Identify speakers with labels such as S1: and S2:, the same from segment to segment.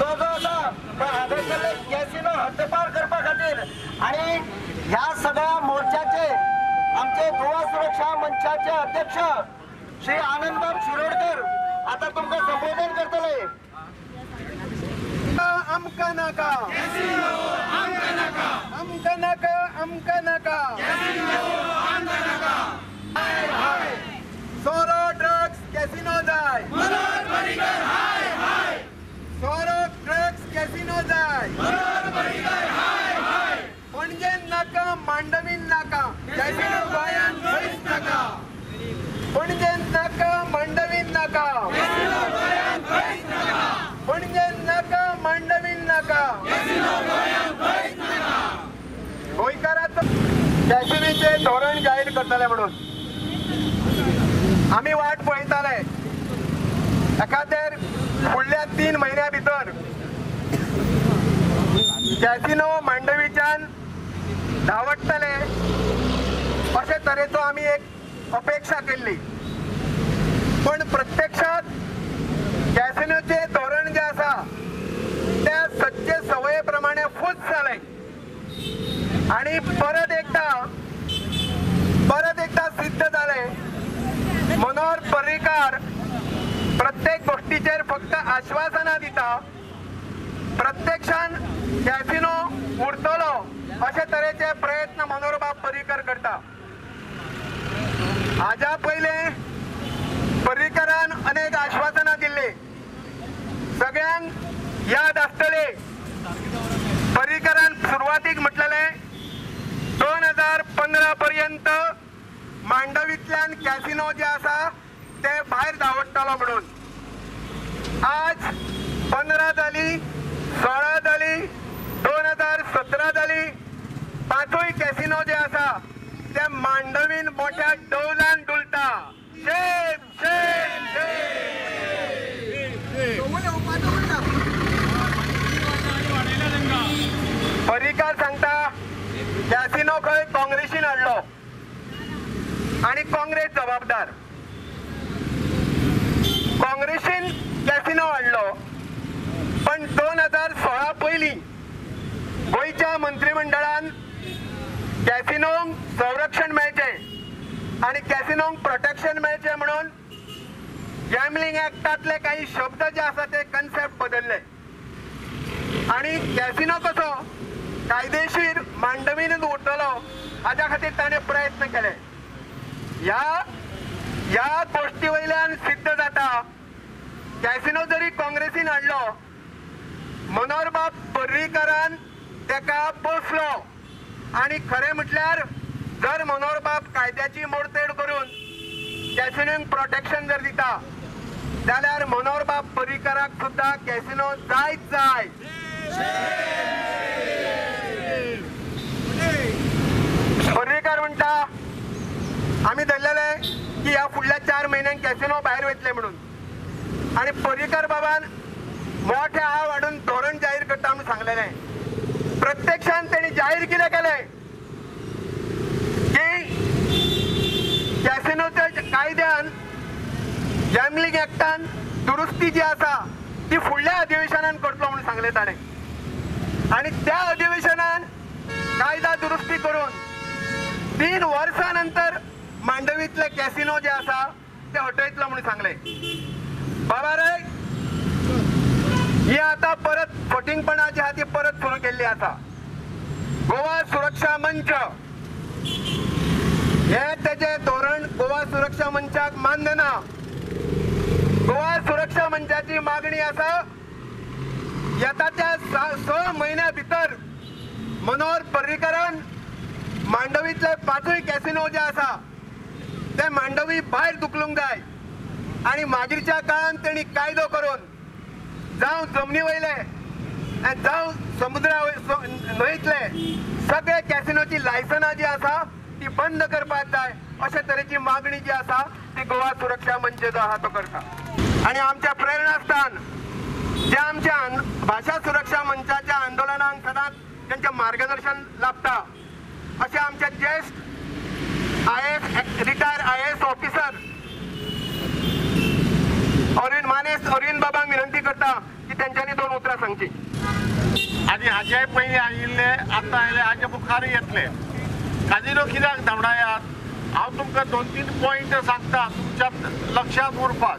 S1: तो जो आसा तो हांगासरले कॅसिनो हद्दपार करपा खातीर आनी ह्या सगळ्या मोर्चाचे आमचे गोवा सुरक्षा मंचाचे अध्यक्ष श्री आनंदबाब शिरोडकर आता तुमकां संबोधन करतले।
S2: आमकां नाका आमकां नाका आमकां नाका सोरो ड्रग्स कॅसिनो जाय, सोरो ड्रग्स कॅसिनो जाय, पणजेन नाका मांडवीन नाका, कॅसिनो गोंयांत खंयच नाका, पणजेन नाका मांडवीन नाका, पणजेन नाका मांडवीन नाका। गोंयकाराचो कॅसिनोचें धोरण जाहीर करतले म्हणून आमी वाट पळयताले। एखाद्या फुडल्या 3 म्हयन्या भितर कॅसिनो मांडवीच्यान धांवडटले अशे तरेचो आमी एक अपेक्षा केल्ली, पण प्रत्यक्षात कॅसिनोचें धोरण जें आसा त्या सदचे संवये प्रमाणे फूच जालें आनी परत एकदां सिद्ध जालें मनोहर पर्रीकार प्रत्येक गोष्टीचेर फक्त आश्वासनां दिता, प्रत्यक्षान कॅसिनो उरतलो अशे तरेचे प्रयत्न मनोहरबाब पर्रीकर करता। हाज्या पयले पर्रीकरान अनेक आश्वासनां दिल्ली, सगळ्यांक याद आसतले। पर्रीकरान सुरवातीक म्हटलेलें 2015 पर्यंत मांडवींतल्यान कॅसिनो जे आसा ते भायर धांवडटलो म्हणून। आज 15 जाली, 16 जाली, 2017 जाली, 5 कॅसिनो जे आसा ते मांडवीन मोठ्या डौलान डुलता। Shame shame shame. पर्रीकार सांगता कॅसिनो खंय काँग्रेसीन हाडलो आनी काँग्रेस जबाबदार। काँग्रेसीन कॅसिनो हाडलो, पण 2016 पयलीं गोंयच्या मंत्रिमंडळान कॅसिनोंक संरक्षण मेळचें आनी कॅसिनोंक प्रोटेक्शन मेळचें म्हणून गॅमलिंग ऍक्टांतले काही शब्द जे आसा ते कन्सेप्ट बदलले आनी कॅसिनो कसो कायदेशीर मांडवीनूच उरतलो हाज्या खातीर ताणें प्रयत्न केले। ह्या गोष्टी वयल्यान सिद्ध जाता कॅसिनो जरी काँग्रेसीन हाडलो, मनोहरबाब पर्रीकारान तेका पोसलो आनी खरें म्हटल्यार जर मनोहरबाब कायद्याची मोडतेड करून कॅसिनोंक प्रोटेक्शन जर दिता जाल्यार मनोहरबाब पर्रीकाराक सुद्दां कॅसिनो जायच जाय। पर्रीकार म्हणटा आमी धरलेले की ह्या फुडल्या 4 म्हयन्यांक कॅसिनो भायर वयतले म्हणून आनी पर्रीकार बाबान मोठे आव हाडून धोरण जाहीर करता म्हणून सांगलेलें। प्रत्यक्षान तेणी जाहीर कितें केलें की कॅसिनोच्या कायद्यान गॅमलिंग ऍक्टान दुरुस्ती जी आसा ती फुडल्या अधिवेशनान करतलो म्हणून सांगलें ताणें आनी त्या अधिवेशनान कायदा दुरुस्ती करून 3 वर्सां नंतर मांडवींतले कॅसिनो जे आसा ते हटयतलो म्हणून सांगलें। बाबा रे, ही आतां परत फटींगपणां जी आहा ती परत सुरू केल्ली आसा। गोवा सुरक्षा मंच हे तेजें धोरण गोवा सुरक्षा मंचाक मान्य ना। गोवा सुरक्षा मंचाची मागणी आसा येता त्या 6 म्हयन्या भितर मनोहर पर्रीकारान मांडवींतले 5 कॅसिनो जे आसा ते मांडवी भायर धुकलूंक जाय आनी मागीरच्या काळान तेणी कायदो करून जावं जमनी वयले जावं समुद्रा न्हंयतले सगळे कॅसिनोची लायसनां जी आसा ती बंद करपाक जाय अशे तरेची मागणी जी आसा ती गोवा सुरक्षा मंच जो आहा तो करता। आनी आमच्या प्रेरणास्थान जे आमच्या भाशा सुरक्षा मंचाच्या आंदोलनाक सदांच तांचें मार्गदर्शन लाभता अशे आमचे ज्येश्ठ IAS retired IAS officer Arvind मानेस Arvind बाबांक विनंती करता की तेंच्यांनी दोन उतरां सांगची.
S3: आनी हाजे पयलीं आयिल्ले आतां आयले हाजे मुखार येतले. काजिनो कित्याक धांवडायात हांव तुमकां 2-3 पॉयंट सांगता तुमच्या लक्षांत उरपाक.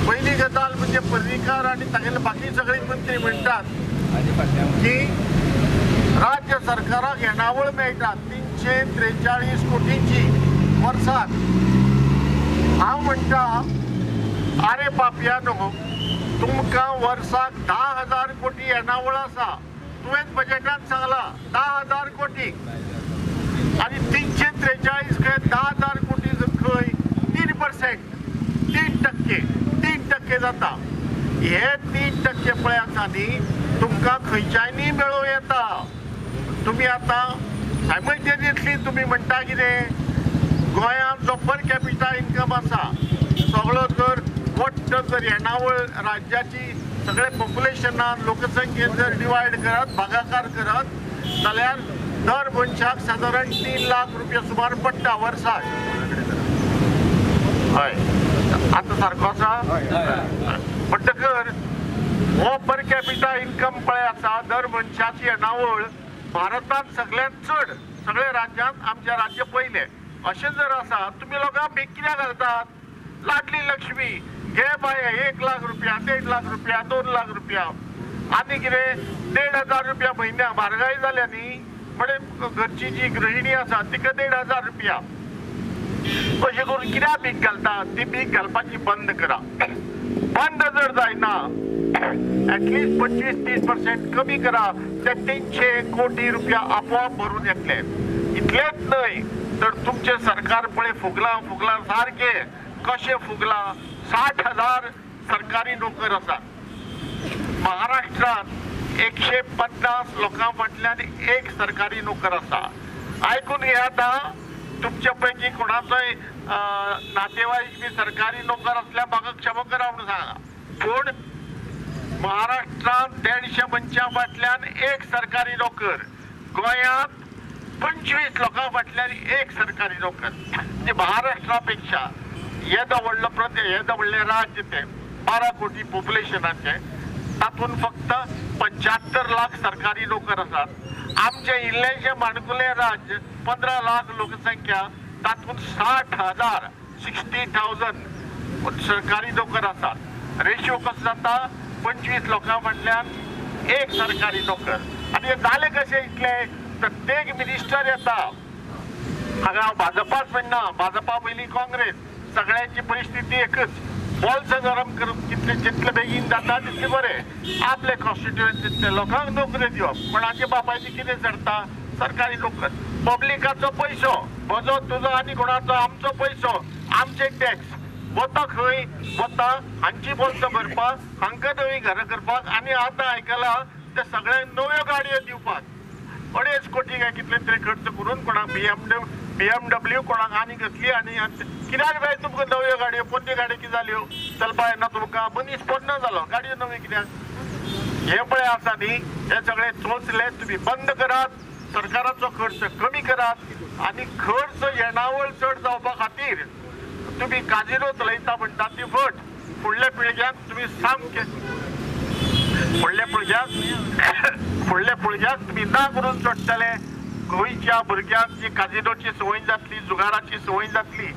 S3: पयली गजाल म्हणजे पर्रीकार आनी तागेले बाकी सगळी मंत्री म्हणटात की राज्य सरकाराक येणावळ मेळटा 343 कोटींची वर्साक. हांव म्हणटा आरे पापयानो, तुमकां वर्साक 10,000 कोटी येणावळ आसा. तुवें बजेटांत सांगला 10,000 कोटी आनी 343 खंय 10,000 कोटी खंय 3%, 3%, 3% जाता. हे 3% पळय आसा न्ही तुमकां खंयच्यानय मेळोवं येता. तुमी आतां सायमल्टेनियसली तुमी म्हणटा कितें गोंयांत जो पर कॅपिटा इन्कम आसा सगळो जर वट्ट जर येणावळ राज्याची सगळे पॉप्युलेशनान लोकसंख्येन जर डिवायड करत भागाकार करत जाल्यार दर मनशाक सादारण 3 लाख रुपया सुमार पडटा वर्साक. हय आतां सारको आसा. म्हणटकर हो पर कॅपिटा इन्कम पळय आसा दर मनशाची येणावळ भारतांत सगळ्यांत चड, सगळे राज्यांत आमच्या राज्य पयलें. अशें जर आसा तुमी लोकांक भीक कित्याक घालतात? लाडली लक्ष्मी घे बाय 1 लाख रुपया, 1.5 लाख रुपया, 2 लाख रुपया आनी कितें 1,500 रुपया म्हयन्या. म्हारगाय जाल्या न्ही म्हणजे घरची जी गृहिणी आसा तिका 1,500 रुपया. अशें करून कित्याक भीक घालता? ती भीक घालपाची बंद करा. बंद जर जायना एटलिस्ट 25-30% कमी करा, ते 300 कोटी रुपया आपोआप भरून येतले. इतलेंच न्हय तर तुमचें सरकार पळय फुगलां फुगलां सारकें कशें फुगलां. 60,000 सरकारी नोकर आसात महाराष्ट्रांत. 150 लोकां फाटल्यान एक सरकारी नोकर आसा. आयकून घेयात तुमच्या पैकी कोणाचोय नातेवाईक बी सरकारी नोकर असल्यार म्हाका क्षमा करा म्हणून सांगा, पूण महाराष्ट्रांत 150 मनशां फाटल्यान एक सरकारी नोकर, गोंयांत 25 लोकां फाटल्यान एक सरकारी नोकर. म्हणजे महाराष्ट्रा पेक्षा येदो व्हडलो प्रदेश, येदो व्हडलें राज्य तें 12 कोटी पॉप्युलेशनाचें, तातूंत फक्त 75 लाख सरकारी नोकर आसात. आमचें इल्लेंशें माणकुलें राज्य 15 लाख लोकसंख्या, तातूंत 60,000 60,000 सरकारी नोकर आसात. रेशियो कसो जाता? 25 लोकां फाटल्यान एक सरकारी नोकर. आनी हें जालें कशें इतलें? प्रत्येक मिनिस्टर येता. हांगा हांव भाजपाच म्हणना, भाजपा पयलीं काँग्रेस, सगळ्यांची परिस्थिती एकच. बॉल्स गरम करून कितले जितले बेगीन जाता तितले बरें. आपले कॉन्स्टिट्युएन्सींतल्या लोकांक नोकरी दिवप. कोणाचे बापायची कितें चडटा? सरकारी नोकर. पब्लिकाचो पयसो, म्हजो तुजो आनी कोणाचो आमचो पयसो, आमचे टॅक्स वता खंय? वता हांची बोल्सां भरपाक, हांकां नवीं घरां करपाक. आनी आतां आयकलां ते सगळ्यांक नव्यो गाडयो दिवपाक 2.5 कोटी काय कितले तरी खर्च करून कोणाक BMW, कोणाक आनी कसली. आनी कित्याक जाय तुमकां नव्यो गाडयो? पोरण्यो गाडयो कितें जाल्यो? चलपा येना तुमकां, मनीस पोरनो जालो, गाडयो नव्यो कित्याक? हे पळय आसा न्ही हे सगळे चोंचले तुमी बंद करात, सरकाराचो खर्च कमी करात आनी खर्च येणावळ चड जावपा खातीर तुमी काजिनो चलयता म्हणटा ती फट. फुडल्या पिळग्यांक तुमी सामके फुडल्या पिळग्यांक तुमी ना करून सोडटले. गोंयच्या भुरग्यांक जी काजिनोची संवय जातली, जुगाराची संवय जातली,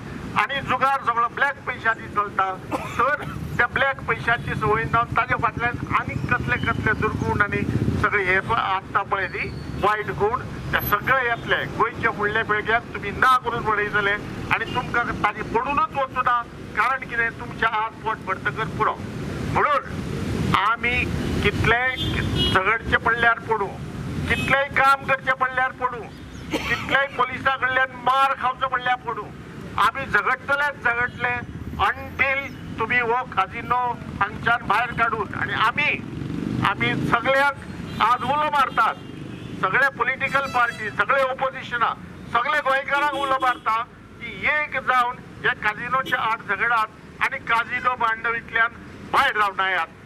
S3: आनी जुगार सगळो ब्लॅक पयशांनी चलता, तर त्या ब्लॅक पयशांची संवय जावन ताजे फाटल्यान आनीक कसले कसले दुर्गूण आनी सगळे हे आसता पळय न्ही वायट गूण, ते सगळे येतले. गोंयच्या फुडल्या पिळग्याक तुमी ना करून उडयतले आनी तुमकां ताजी पडूनच वचूं ना. कारण कितें? तुमच्या आत पोट भरतकर पुरो. म्हणून आमी कितलेय झगडचें पडल्यार पडूं, कितलेय काम करचें पडल्यार पडूं, कितलेय पोलिसां कडल्यान मार खावचो पडल्यार पडूं, आमी झगडटलेच झगडले अंटील तुमी हो काजिनो हांगच्यान भायर काडून. आनी आमी आमी सगळ्यांक आज उलो मारतात, सगळे पॉलिटिकल पार्टी, सगळे ओपोजिशनां, सगळे गोंयकारांक उलो मारता की एक जावन ह्या काजिनोच्या आड झगडात आनी काजिनो मांडवींतल्यान भायर रावनायात.